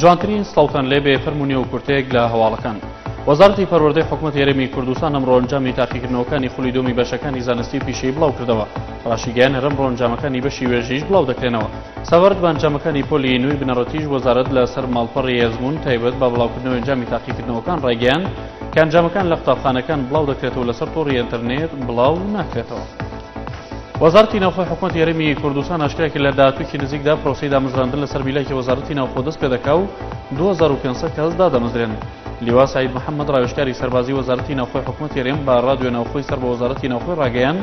جوانترین سڵاوتان لێبێ فەرموو نێو کورتەیەک لە هەواڵەکان. وەزارەتی پەروەردەی حکومەتی هەرێمی کوردستان ئەمڕۆ ئەنجامی تاقیکردنەوەکانی خولی دووەمی بەشەکانی زانستی و پیشەیی بڵاوکردەوە. ڕاشیگەیاند هەر ئەمڕۆ ئەنجامەکانی بەشی وێژەییش بڵاو دەکرێنەوە. سەبارەت بە ئەنجامەکانی پۆلی نوێی بنەڕەتیش وەزارەت لەسەر ماڵپەڕی ئەزموون تایبەت بە بڵاوکردنەوەی ئەنجامی تاقیکردنەوەکان ڕایگەیاند کە ئەنجامەکان لە قوتابخانەکان بڵاو دەکرێتەوە لەسەر تۆڕی ئینتەرنێت بڵاو ناکرێتەوە. وەزارەتی ناوخۆی حکومەتی هەرێمی کوردستان ئاشکرای کرد لە داهاتوویەکی نزیکدا پرۆسەی دامەزراندن لەسەر میلاکی وەزارەتی ناوخۆ دەست پێدەکا و 2500 کەس دادەمەزرێن. لیوا سعید محەممەد ڕاوێژکاری سەربازی وەزارەتی ناوخۆی حکومەتی هەرێم بە ڕادیۆ ناوخۆی سەر بە وەزارەتی ناوخۆی ڕاگەیاند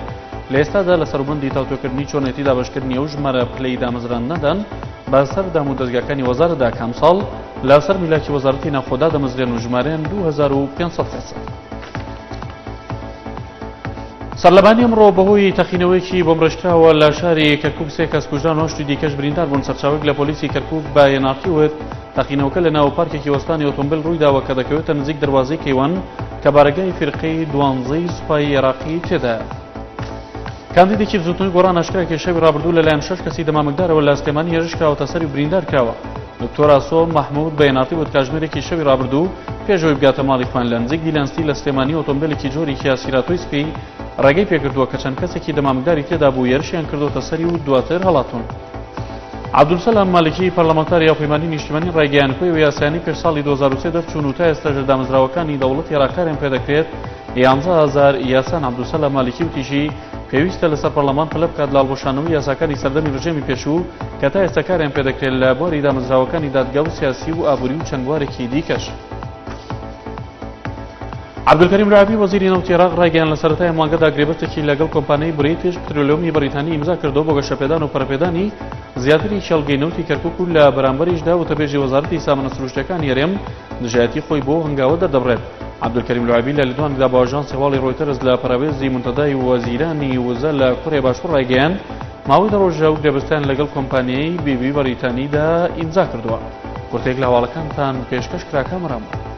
لە ئێستادا لە سەروبەندی تاوتوێکردنی چۆنێتی دابەشکردنی ئەو ژمارە پلەی دامەزراندنەدان بەسەر دام و دەزگاکانی وەزارەتدا کە ئەمساڵ لەسەر میلاکی وەزارەتی ناوخۆ دادەمەزرێن و ژمارەیان 2500 کەسە. سەرلەبانی ئەمڕۆ بەهۆی تەقینەوەیەکی بۆمبڕێژکراوە لە شاری کەرکوک سێ کەس کوژران و هەشتی دیکەش بریندار بوون. سەرچاوەیەک لە پۆلیسی کەرکوک بە ئێن ئاڕ تی وت، تەقینەوەکە لە ناو پارکێکی وەستانی ئۆتۆمبێل ڕوویداوە کە دەکەوێتە نزیک دەروازەی کەیوان کە بارەگای فیرقەی دوانزەی سوپای عێراقی تێدایە. کاندیدێکی بزوتنەوەی گۆڕان ئاشکرای کرد شەوی ڕابردوو لەلایەن شەش کەسی دەمامکدارەوە لە سلێمانی هێرش کراوەتە سەری و بریندار کراوە. دکتۆر ئاسۆ مەحمود بە ئێن ئاڕ تی وت کاژمێرێکی شەوی ڕابردوو پێش ئەوەی بگاتە ماڵی خۆیان لە نزیک دیلانستی لە سلێمانی ئۆتۆمبێلێکی جۆری کیا سیراتۆی سپی ڕێگەی پێگرتووە کە چەند کەسێکی دەمامکداری تێدا بوو هێرشیان کردۆتە سەری و دواتر هەڵاتوون. عەبدولسەلام مالکی پەرلەمانتاری هاوپەیمانی نیشتیمانی ڕایگەیاند کۆی ئەو یاسایانەی پێش ساڵی 2003 دەرچوون و تا ئێستاش لە دامەزراوەکانی دەوڵەتی عێراق کاریان پێدەکرێت 11000 یاسان. عەبدولسەلام مالکی وتیشی پێویستە لەسەر پەرلەمان پەلە بکات لە هەڵوەشانەوەی یاساکانی سەردەمی ڕژێمی پێشوو کە تا ئێستا کاریان پێدەکرێت لە بواری دامەزراوەکانی دادگا و سیاسی و ئابووری و چەند بوارێکی دیکەش. عەبدولکەریم لعابی وەزیری نەوتی عێراق ڕایگەیاند لە سەرەتای ئەم مانگەدا گرێبەستێکی لەگەڵ کۆمپانیای بریتش پترۆلیۆمی بەریتانی ئیمزا کردەوە بۆ گەشەپێدان و پەرەپێدانی زیاتری کێڵگەی نەوتی کەرکوک و لە بەرامبەریشدا وتەبێژی وەزارەتی سامانە سروشتیەکانی هەرێم دژایەتی خۆی بۆ هەنگاوە دەردەبڕێت. عەبدولکەریم لعابی لە لێدوانێکدا بۆ ئاژانسی هەواڵی ڕۆیتەرز لە پەراوێزی مونتەدای وەزیرانی وزە لە کۆریای باشوور ڕایگەیاند ماوەی دە ڕۆژە ئەو گرێبەستەیان لەگەڵ کۆمپانیای بی بی بەریتانیدا ئیمزا کردووە. کورتەیەک لە هەواڵەکانتان پێشکەش کرا کامەران بوو.